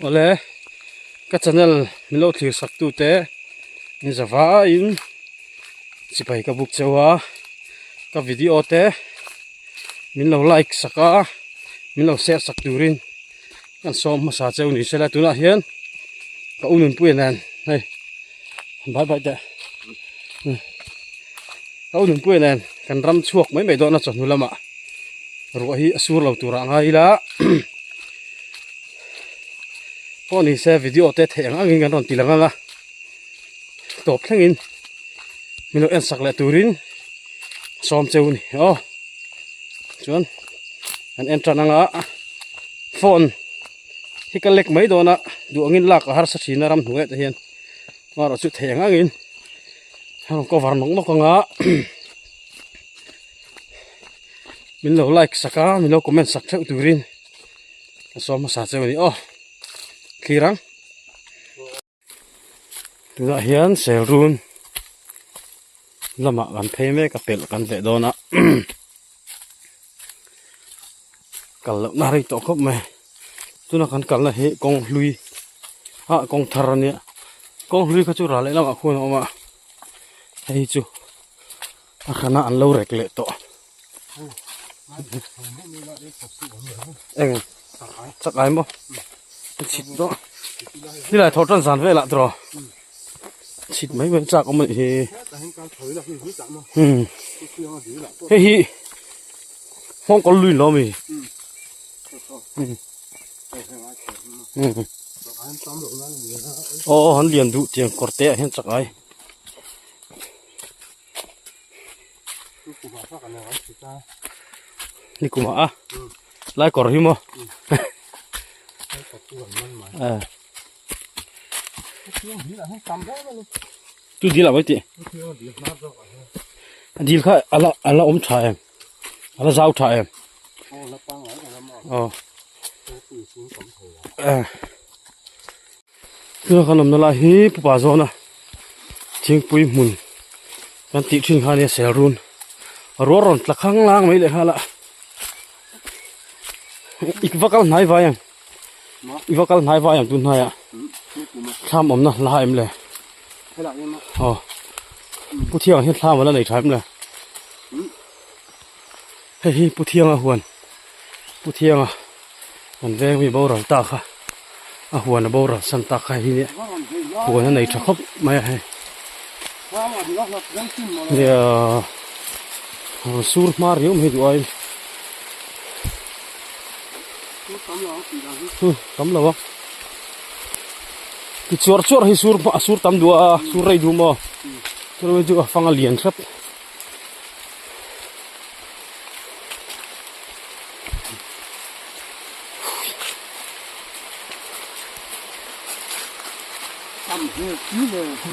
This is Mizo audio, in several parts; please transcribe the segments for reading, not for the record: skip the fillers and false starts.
Awle ka channel min lo thlir sak tu te in za vaiin chipai ka buk cheu a ka video te min lo like sak a min lo share sak turin kan sawm hmasa cheu ni sela tunah hian ka u nunpuia nen hei bye bye teh ka u nunpuia nen kan ram chhuak mai mai dawn a chawhnu lamah ruah hi a sur lo turah a ngai ila pawh ni se video te theih ang angin kan rawn ti lang ang a tawp thlengin min lo en sak leh turin sawm cheu a ni aw chuan an en tan anga phone hi ka lek mai dawn a duh angin lak a harsa thin a ramhnuai ah te hian amaherawh chu theih ang angin a rawn cover nawk nawk anga min lo like sak a min lo comment sak theuh turin ka sawm hmasa cheu a ni aw thlir ang tunah hian serrun lamah kan phei mek a pelh kan veh dawn a kal loh na rei tawh khawp mai tuna kan kalna hi kawng hlui ah kawng thar a nia kawng hlui kha chu ral leh lamah khuan a awm a hei chu a hrana an lo rek leh tawh eng chak ai maw chhit dawn nilai thawh tan zan velah tawh chhit mai mai chak awm a nih hi umm hei hi nghawng kawl lui lo ami umm aw an lian duh tiang kawr te ah hian chak ai. Ni kumah a lai kawr hi maw tu dil ah mai tih a dil kha ala ala awm tha em ala zau tha em aw Tuna kan awmna lai hi pupa zawna thingpui hmun kan tih thin kha ania serrun a rual rawn tla khang lang mai leh nghal a ik va kal hnai vai ang i va kal hnai vai ang tun hnaiah thlam awmna hla em le aw pu thianga hian thlam a la nei tha em le hei hi pu thianga huan pu thianga Kan veng mi boral ta kha a huan a boral san tak kha hi huan a nei tha khawp mai a hei nia sur hma riau mai duh aiin tam lo a ti chuar chuar hi sur a sur tam duh a sur rei duh maw chuan chu a fang a lian hrep.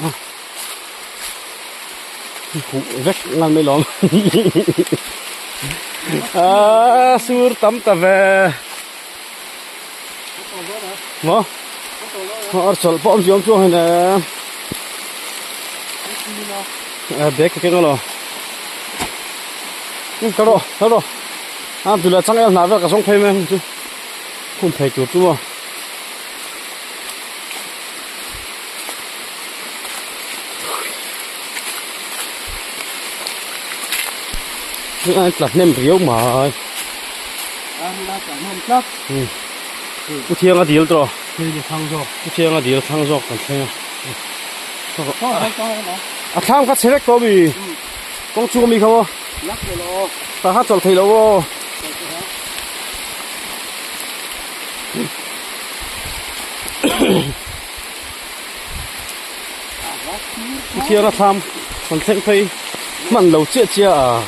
Huh vek ngan mai lawm a sur tam ta ve maw ar chawlh pawh awm chiang chuang hei nen bag ka keng alo ka rawh ka rawh a tula changel hnah vel ka zawng phei mai ang chu khum phei tur chu maw. Tla hnem riau mai Pu Thianga dil tawh Pu Thianga dil thlang zawk kan thleng a a thlang kha chhe vek tawh mi kawng chhung ami kha maw tah kha chawlh theih loh aw. Thianga thlam kan thleng phei hman lo chiah chiah a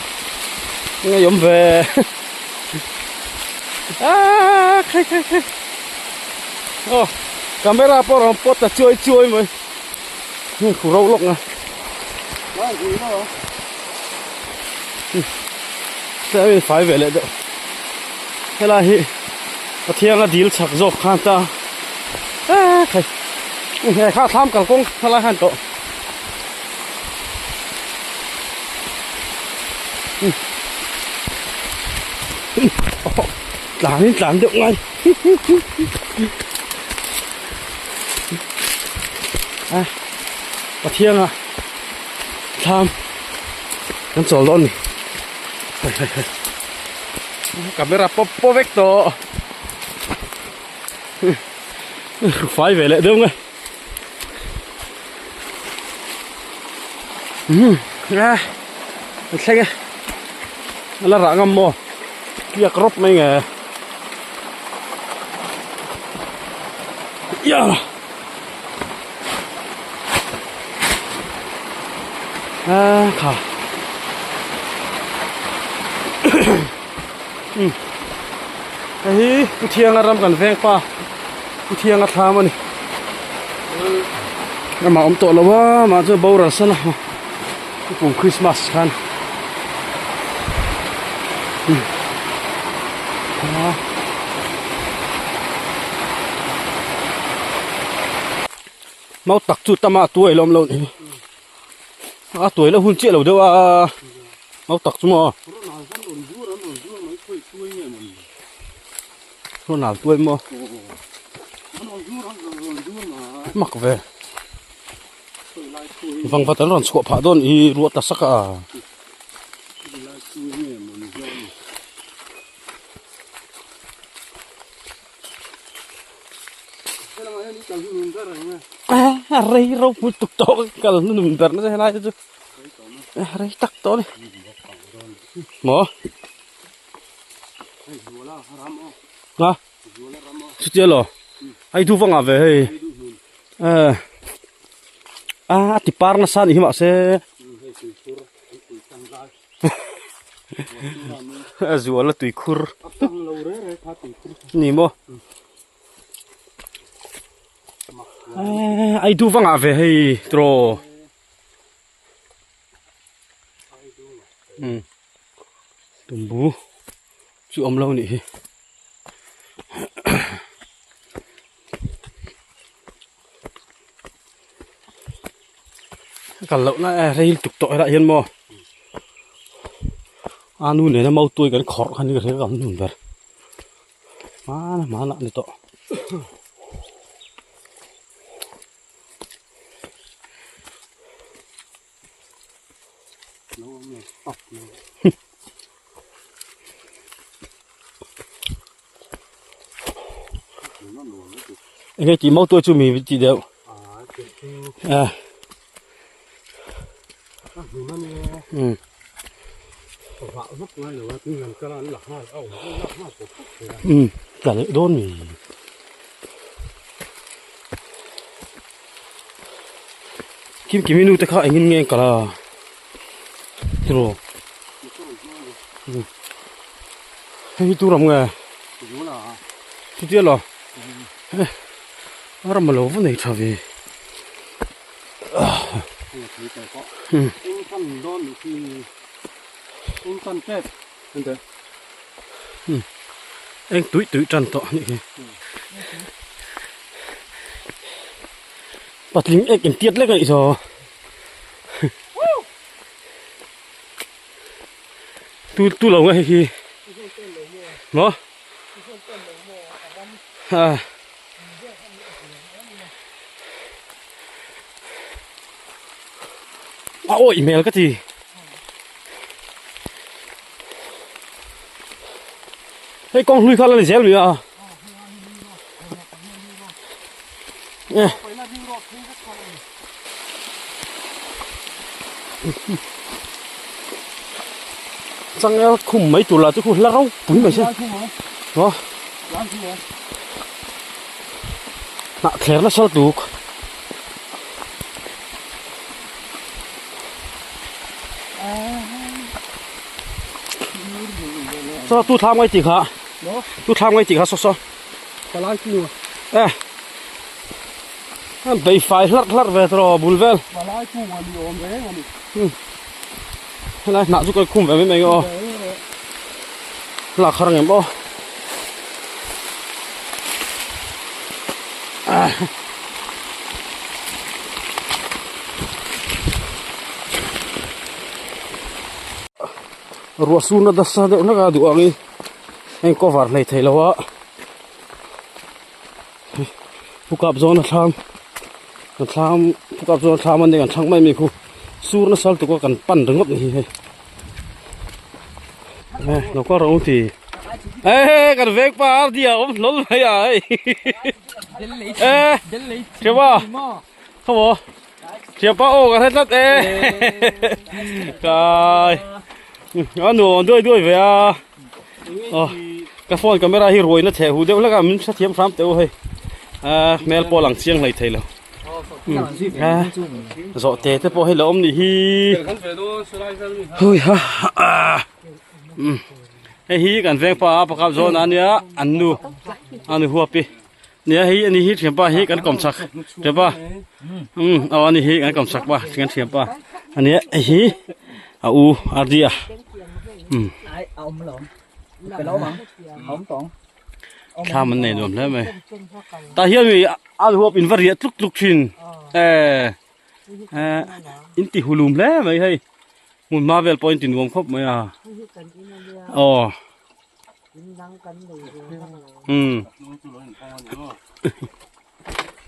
ngei awm ve aaa khai khai khai aw camera pawh rawn pawt ta chuai chuai mai heng khu ro lawk nga tlem in fai ve leh deuh helai hi Pathian a dil chak zawk khan ta eee thei he kha thlam kalkawng helai khan tawh tlan in tlan deuh ngai. A Pathianga thlam kan chawl dawn a ni hei hei hei camera pawp pawp vek tawh fai ve leh deuh nge umm a thleng e a la rah ngam maw kiak rawp mai nge yah a kha umm hei hi pu thianga ram kan veng pa pu thianga thlam a ni amah awm tawh lo a amah chu boral san a kum christmas khan Mau tak chu tama a tuai lawm lo ni a tuai lo hun chiah lo deuh a mau tak chu maw Ronald tuai maw mak ve vangvat an rawn chhuah phah dawn i ruah ta sak a. A rei ropui tuk tawh kal hnunun ber nasa helai te chu a rei tak tawh a ni maw a chutia law hei du vangah ve hei eh a ti par nasa a nih hi mahse. A zual a tuikhur ni maw ai du vangah ve hei tiraw tumbu chu awm lo nih hi. Kal loh na e rei tuk tawh elah hian maw a nu nena mau tuai kan khawrh kha ni ka hria ka awm ber hmana hmana a ni tawh. Enge tih mau tuai chu mi tih deuh a um um tla leh dawn mi Kim kimi nu te kha engin nge kal a tiraw hei hi tur awm nge chutia law a ram a lo va nei tha ve eng tuih tuih tan tawh a nih hi. Patling ek in tiat lek a nih saw. Tu tu lo nge hei hi. Maw? Ha. A awih hmel ka ti. Hei kawng hlui kha la ni zel mai a. Changel khum mai tur lah chu khu hla ropui mai se maw hnah thler nasa lutuk saw tu thlam ngai tih kha tu thlam ngai tih kha saw saw. Palai chu eh an bei fai hlarh hlarh ve tawh bul vel palai chu a ni awm reng a ni helai hnah chu ka khum ve mai mai aw lak har ang em aw ruah sur na nasa deuh hlek a duh angin heng cover hlei thei lo a. Pu kap zawn a thlam. Kan thlam pukah chuan thlam a nia kan thlang mai mai khu sur nasa lutuk a kan pan ringawt ni hi hei eh lo kal rawh u ti eh kan veng pa ar dia awm hlawl mai a hei eh thiam a khaw thiam pa aw ka hre tlat e kai a nuam duai duai ve a aw ka phone camera hi ruaina chhe hu deuh hlek a min hrethiam hram teh u hei ah hmel pawh lang chiang hlei thei lo ah zawh te te pawh hei la awm nih hi hui ha ah hei hi kan veng pa a pakhat zawn a nia an nu a nu huapi nia hei ani hi thianpa hi kan kawm chak thianpa um aw ani hi kan kawm chak pa kan thianpa ania hei hi a u RD a um thlam an nei nuam hle mai tah hian mi a huap in va riah tluk tluk thin eh eh in ti hulum hle mai hei hmun hma vel pawh in ti nuam khawp mai a aw.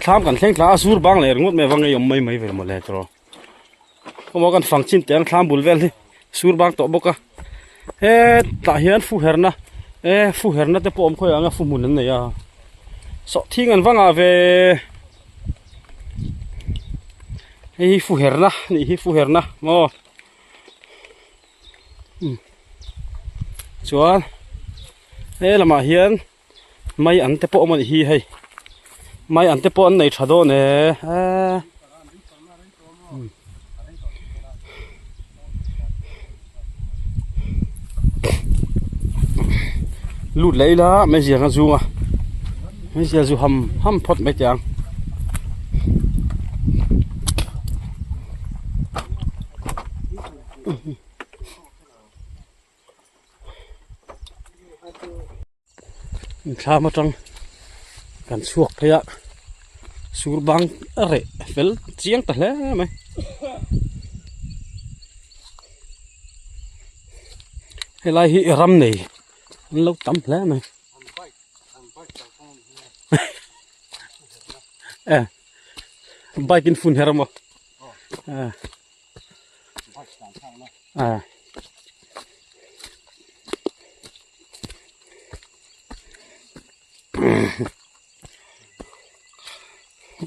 Thlam kan thleng thla a sur bang leh ringawt mai avang ei awm mai mai ve mawle tawh kawngah kan fang chin teh ang thlam bul vel hi sur bang tawh bawk a hetah hian fu herna eh fu herna te pawh awm khawi ang a fu hmun an nei a sawhthing an va ngah ve hei hi fu herna a nih hi fu herna maw. Chuan he lamah hian mai an te pawh awm a nih hi hei mai an te pawh an nei tha dawn e eee lut leh ila meizial a zung a meizial zu ham ham phawt mai teh ang. Thlam atang kan chhuak phei a sur bang a reh fel chiang ta hle mai helai hi ram nei an lo tam hle mai eh bike in fun her a maw eh. À.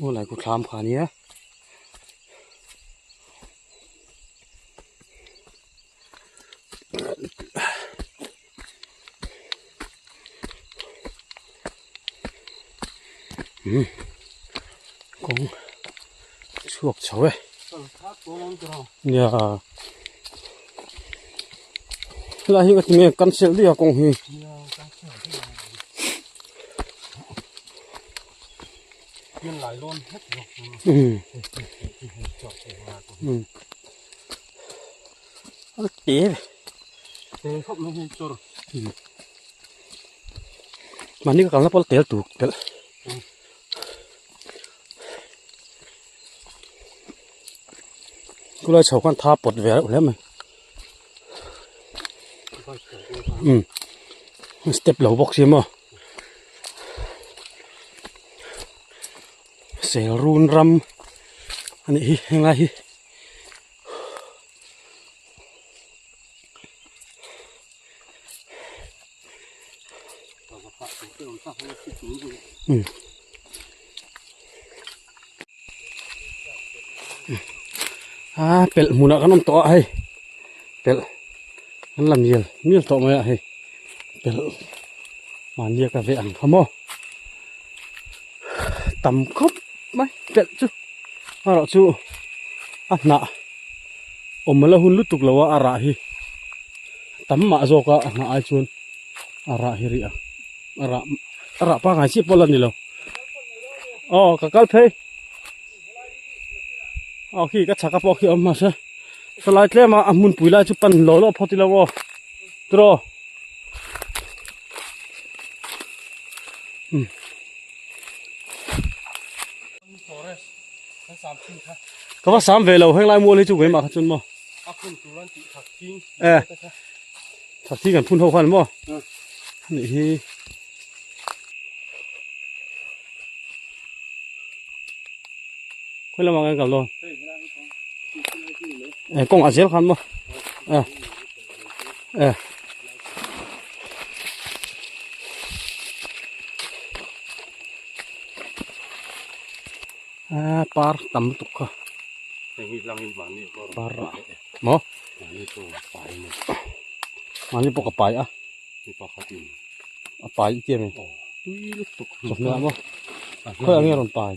Ô lại cục thlam khá nhé. Kawng chhuak chho e nia helai hi ka ti nge cancel daih a kawng hi a te mahni ka kalna pawh a tel tur telh. Khulai chho khan tha pawt ve reuh hle mai umm step lo bawk si maw serun ram a nih hi henglai hi. A pelh hmunah kan awm tawh a hei pelh an la mial mial tawh mai a hei pelh mahnia ka veh ang kha maw tam khawp mai pelh chu erawh chu a hnah awm a la hun lutuk lo a a rah hi tam mah zawk a a hnah ai chuan a rah hi rih a a rah a rah pangngai chiah pawh la ni lo aw ka kal phei aw khi ka chhaka pawh khi a awm mahse sawlai tlem a a hmunpui lai chu pan lawh lawh phawt ila aw tiraw um ka va sam ve lo henglai mual hi chu keimah kha chuan maw a phun tur an tih thak thing eh thak thing an phun ho khan maw nih hi Khawi lamah kan kal dawn? Eh kawng a zel khan maw? Eh eh Ah par tam lutuk kha. Par rah maw? Mahni pawh ka pai a. A pai i tia mi. Chawhmeh ah maw? Khawi ah nge rawn pai?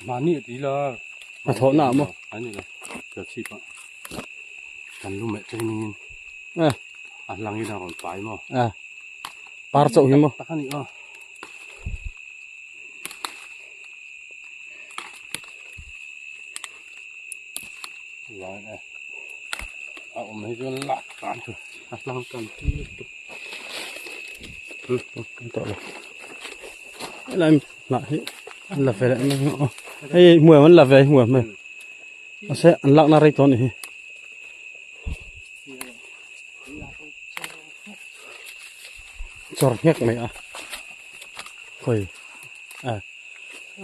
Mahni a ti la. A thawhna ah maw? An ni lo. Ka chhip ah. Kan lu meh training in. Eh. A hlang in a rawn pai maw? Eh. Par chauh hi maw? Tak a ni aw. Lai e. A awm hi chuan lak tan chu. A hlang kan tui lutuk. Kan tawh lo. Helai hnah hi an la ve leh mai ang aw. Hei hmuh em an la ve hmuh em hei. Mahse an lakna rei tawh a nih hi. Chawr nghek mai a. Khawi a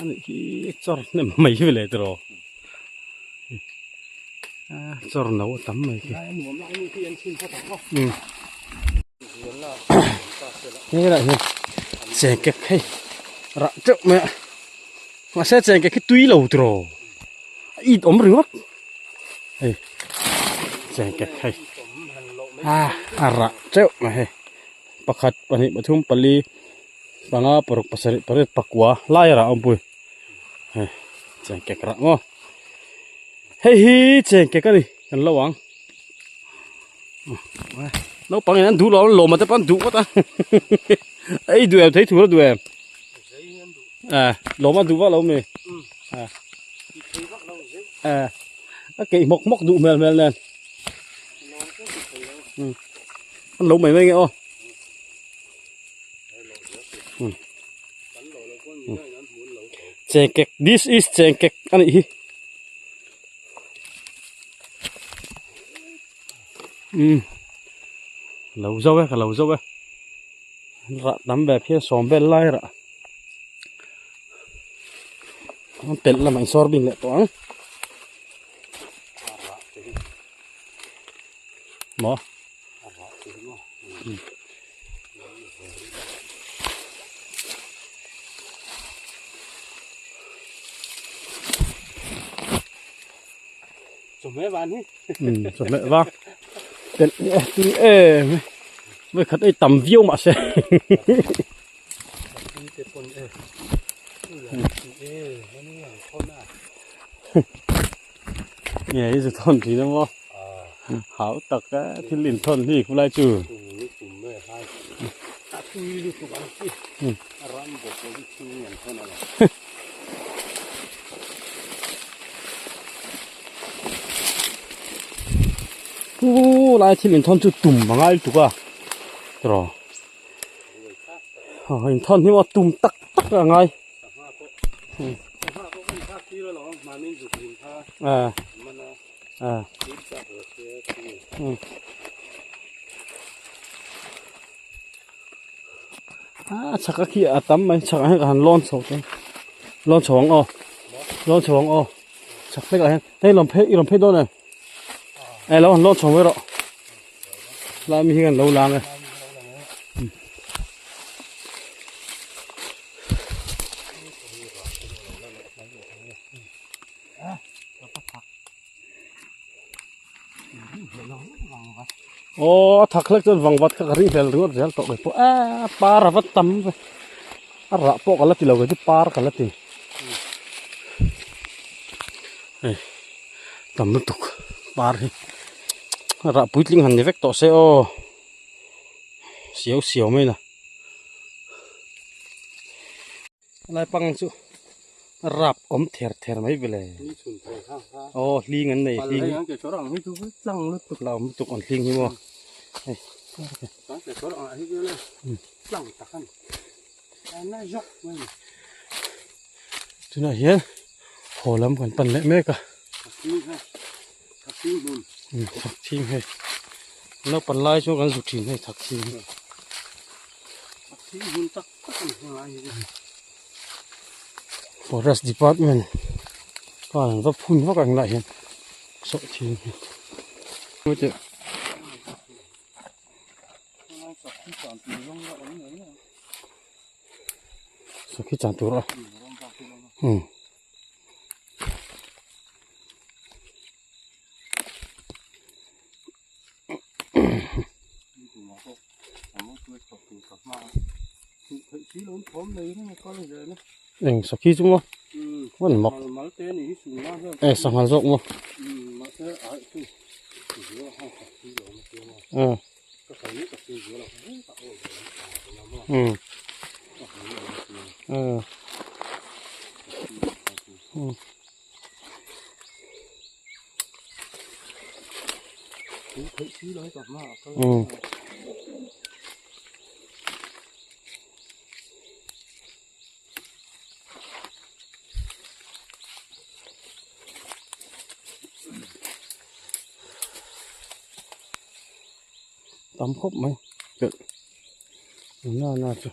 anih hi chawr hnem mai hi vele tiraw. A chawr no a tam mai khi. Helai hian chengkek hei rah teuh mai a mahse chengkek hi tui lo tiraw a it awm ringawt hei chengkek hei a a rah teuh mai hei pakhat pahnih pathum pali panga paruk pasarih pariat pakua lai a rah awm pui hei chengkek rah maw hei hi chengkek a ni kan lo ang. Naupang in an duh lo a lawm a te pawh an duh ngawt a ei duh em thei thur a duh em eh lawm a duh vak lo mi eh eh a keih hmawk hmawk duh hmel hmel nen an lo mai mai nge aw chengkek this is chengkek a nih hi. Umm lo zo e ka lo zo e rah tam ve phian sawm vel lai rah an pelh lamah in sawr bing leh tawh ang maw. Chawhmeh van hi. Chawhmeh vang. Telh eh tui em hi. Vawi khat ei tam viau mah se. Nge i zu thawn thin a maw? Hau tak a thil in thawn hi khulai chu. Pu lai thil in thawn chu tum a ngai lutuk a tiraw in thawn hi maw tum tak tak a ngai. A chhak a khi a tam mai chhak ah hian ka han lawn chho chuan lawn chho ang aw lawn chho ang aw chhak hlek ah hian hei lawm phei i lawm phei dawn em eh lo han lawn chho mai rawh lai mi hi kan lo lang e. Aw a thak hlek chuan vangvat kha ka ring hlel ringawt zel tawh kei pawh a par a va tam ve a rah pawh ka la ti lo kei chu par ka la ti hei tam lutuk par hi a rah puitling han ni vek tawh se aw siau siau mai na. Helai pang chu rap awm ther ther mai vele. Aw hling an nei hling. La awm lutuk an hling hi maw. Hei. Tunah hian haw lam kan pan leh mek a. Thak chhing hei. Naupan lai chuan kan zu thin hei thak chhing hi. Forest department Khan an va phun vak ang lah hian sawhthing hi. Sakhi chan tur a. Hmm. Eng sakhi chu maw an mak e sangha zawk maw um um um. Tam khawp mai pelh na na chu.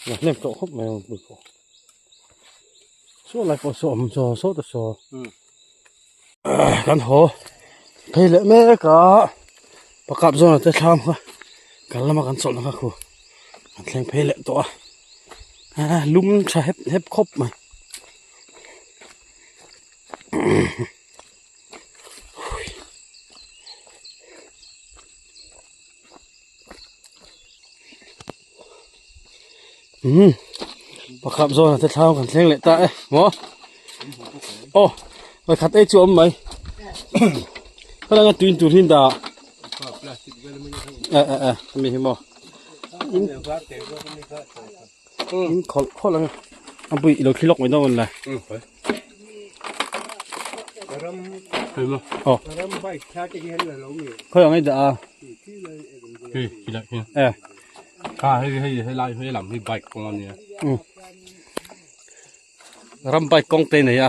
Là nem tawh khawp mai ang pui pawh saw lai pawh saw awm saw saw te saw kan haw phei leh mek a pakhat zawnah te thlam kha kan lama kan chawlhna kha khu kan thleng phei leh tawh a lum tha hep hep khawp mai. Umm pakhat zawnah te thlam kan thleng leh ta e maw aw pakhat ei chu a awm mai helai a tui in tur hi dah eh eh eh hemi hi maw in khawlh khawlh ang a bui ilo thli lawk mai dawn le aw khawi ang ei dah a eh ram bike kawng te nei a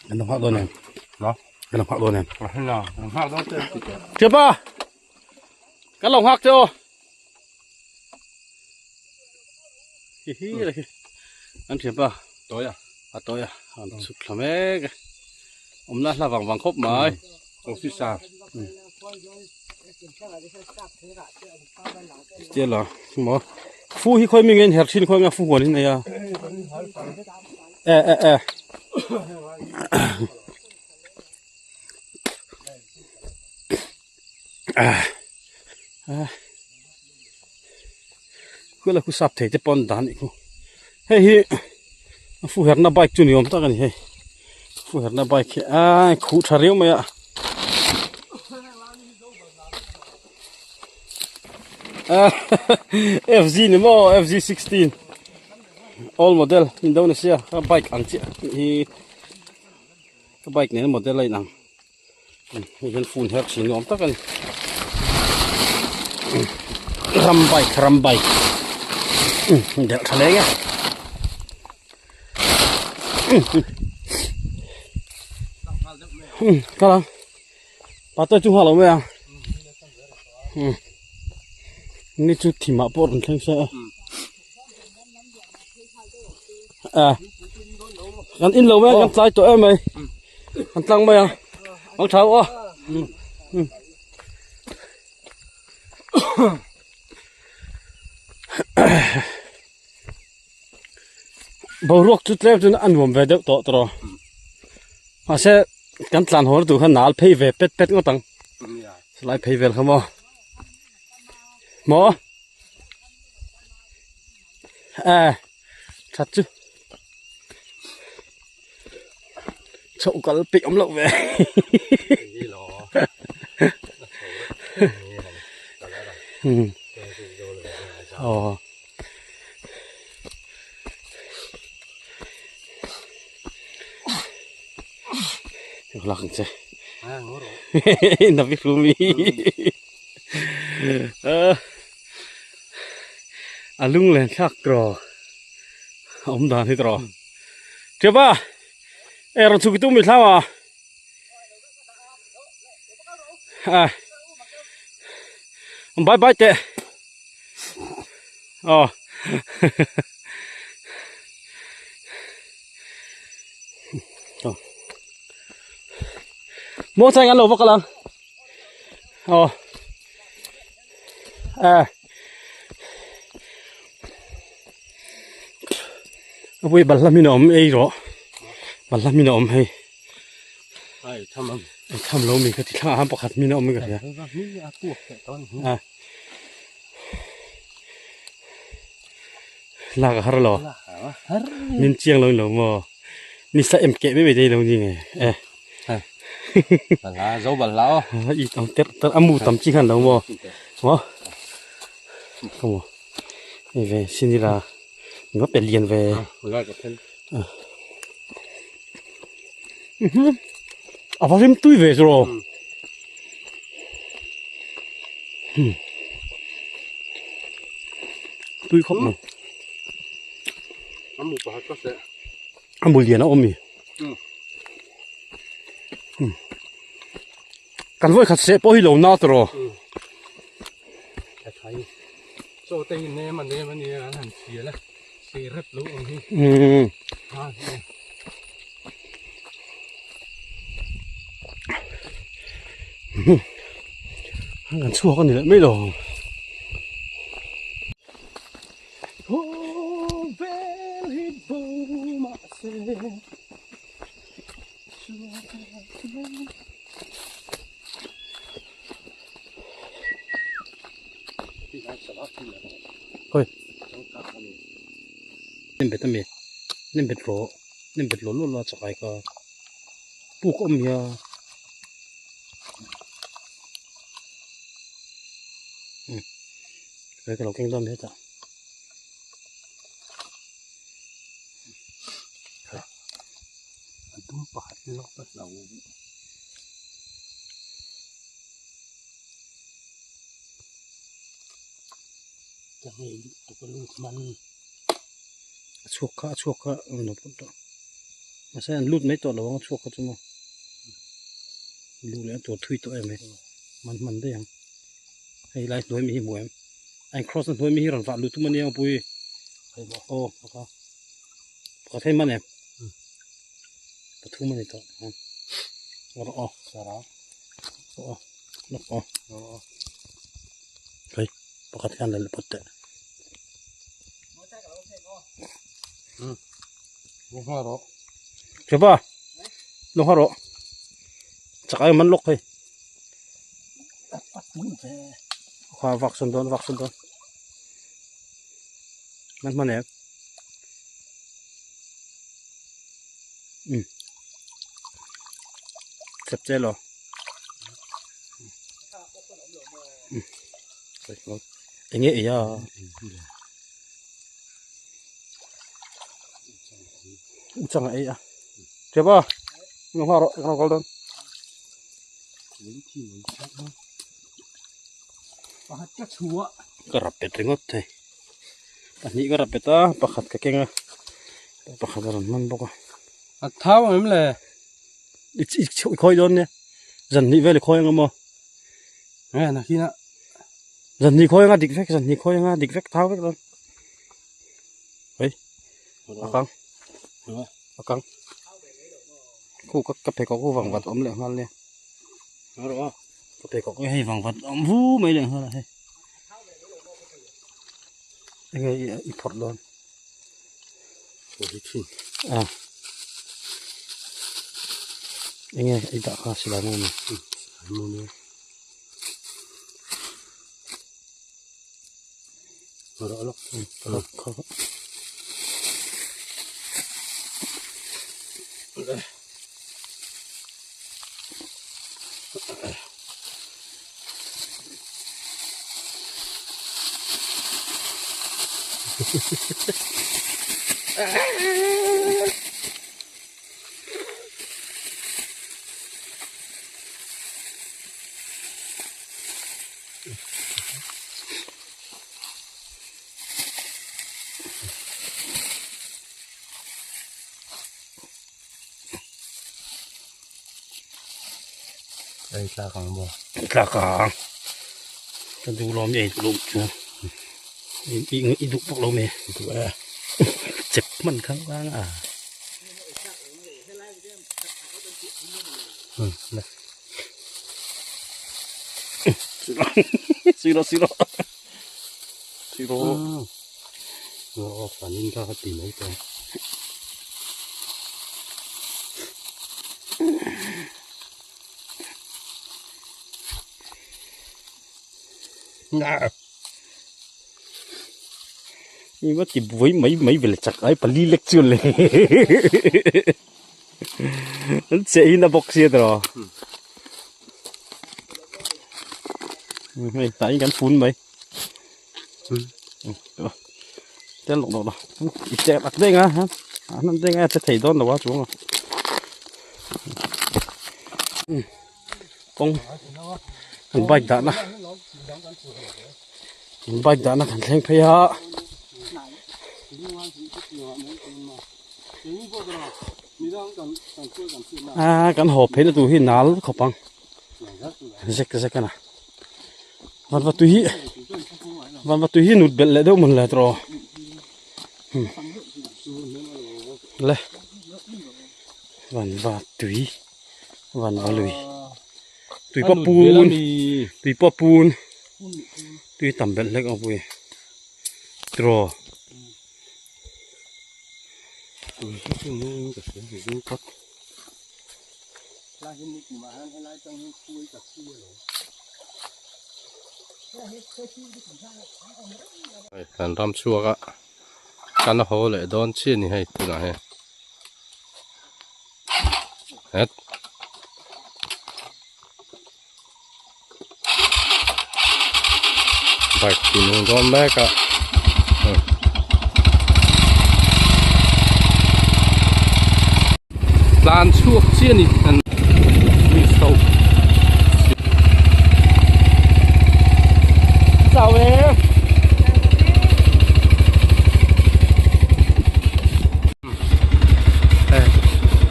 Kan lo nghak dawn em? Kan lo nghak dawn em? Thiapa! Kan lo nghak che aw. Hi hi la khi. An thiapa. Tawi a. A tawi a. An chhuk thla mek e. Awmna hla vang vang khawp mai. Officer. Chian la maw. Fu hi khawi mi nge in her thin khawi nge fu huan in nei a. E e e. Khuala khu sap thei te pawn dan anih khu hei hi a fu herna bike chu ni awm tak a ni hei fu herna bike hi a khuh tha riau mai a fz ni maw fz 16 old model indonesia bike ang chiah hi ka bike nen model a inang. Hei hian phone her thin nuam tak a ni ram bike ram bike delh tha leng e kal ang pa te chu nghal lo mai ang ni chu thimah pawh rawn thleng se a kan in lo mai kan tlai tawh em mai kan tlang mai ang ang tha aw boruak chu tlem chuan a nuam ve deuh tawh tawh mahse kan tlan haw na tur khan nal phei ve pet pet ngawt ang silai phei vel kha maw maw. À thật chứ chậu có bị ống lậu về ừ. Ồ. Lak ang che. Nabi hlumi. A lung len thlak tro. Awm dan hi tro. Thiapa. E rawn chhuk i tum mi thlau a. À. Bye bye teh. Ờ. Mo chang an lo vak lang. Ờ. À. Apui balhla min a awm ei rawh. Balhla min a awm hei. Ai tham am. Ai tham lo mi ka ti thlang ah khan pakhat min a awm ka hria. A. Lak a har lo. Min chiang lo in lo maw. Ni sa em keh mai mai dei lo ni nge. E. Balhla zo balhla aw. I tam ter ter a mu tam chi khan lo maw. Maw. Khaw maw. Hei ve sinila nga pe lian ve. Lai ka then. A va rim tui ve chu ro. Tui khawp mai. A mu pakhat ka seh. A mu lian a awm mi. Kan vawi khat seh pawh hi lo na tawh. Ka thai. Chaw te hi nem a nem a nia an han chhial a seh rep lo ang hi. Ha hi. Kan chhuak a ni leh mai lo. Hoi. Nem bet ami. Nem bet ro. Nem bet lo lo la chakai ka. Puk awm hian. Hei ka lo keng dawn hetah. A dum pakhat lawk a hlo. Ka ngei lutuk a lut man. A chhuak kha a chhuak kha a rawn pawt tawh. Mahse an lut mai tawh lo ang a chhuak kha chu maw. Lu leh a tur thui tawh em ai. Man hman daih ang. Hei lai hnuai mi hi hmu em? A in cross na hnuai mi hi rawn vah lut tum ania pui. Aw pakha. Pakhat hei man em? Pathum a ni tawh. Rawh aw. Sara. Rawh aw. Lawk aw. Hei pakhat hian la pawt teh. Rawh. Thiapa. Lawng ha rawh. Chak ai man lawk hei. Kha vak sawn dawn vak sawn dawn. Man hman em? Um. Chep che lo. Um. Enge ei a. Changa ei a. Thiapa. Lawng ha rawh ka lo kal dawn. Ka rap bet ringawt thei pahnih ka rap bet a pakhat ka keng a pakhat a rawn hman bawk a a thau ang em le i i khawi dawn nia zan hnih vel i khawi anga maw nge nakin a zan hnih khawi anga dik vek zan hnih khawi anga dik vek thau vek dawn hei a kang a kang khu ka ka pheikhawk khu vang vat awm leh nghal nia ka pheikhawk hi hei vang vat awm vu mai leh nghal a hei enge i phawrh dawn a enge i dah kha silai maw ni Ei tlak ang maw? Tlak ang. Ka duh lo mi ei duh lo chuan. I duh bawk lo mi. Duh e. Chep hman kha vang a. Silo silo. Silo. Aw panin kha ka ti mai tawh. I va ti buai mai mai vel chak ai pali lek chuan le an che in a bawk sia tawh hei tah in kan pun mai tel lawk lawk lo i chek tak deng a a hman deng a che thei dawn lo a chuang a kawng kan bike dah na kan bike dah na kan thleng phei a. A kan haw phei na tur hi nal khawp ang zek zek a na vanva tui hi vanva tui hi nut belh leh deuh mawn le tawh le vanva tui vanva lui tui pawh pun tui pawh pun tui tam belh hlek ang pui tawh. Kan ram chhuak a kan haw leh dawn chiah a ni hei tunah hian het. Bike ti nung dawn mek a tlan chhuak chiah a ni an miss ho. Chau e.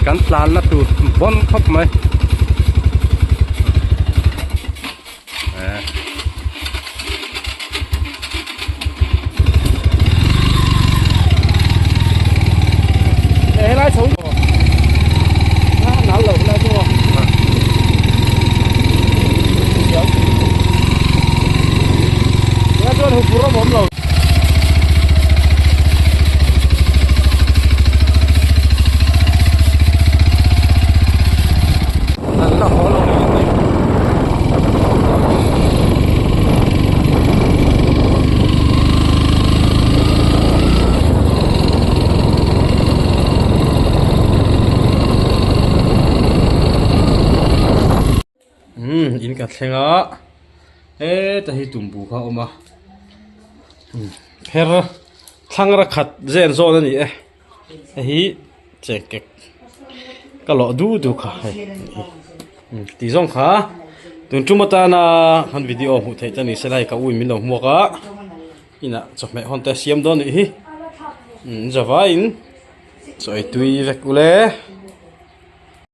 Kan tlan na tur bawn khawp mai. Helai chho nal lo helai chu helai chuan huphurh a awm lo. Umm in ka thleng a heta hi tumbu kha a awm a pher thlang ra khat zen zawn a ni e hei hi chengkek ka lawh du du kha hei tih zawng kha tun tum atana han video hmuh theih te ni se lai ka ui min lo hmuak a inah chawhmeh hawn te a siam dawn anih hi umm zavaiin chaw ei tui vek ule.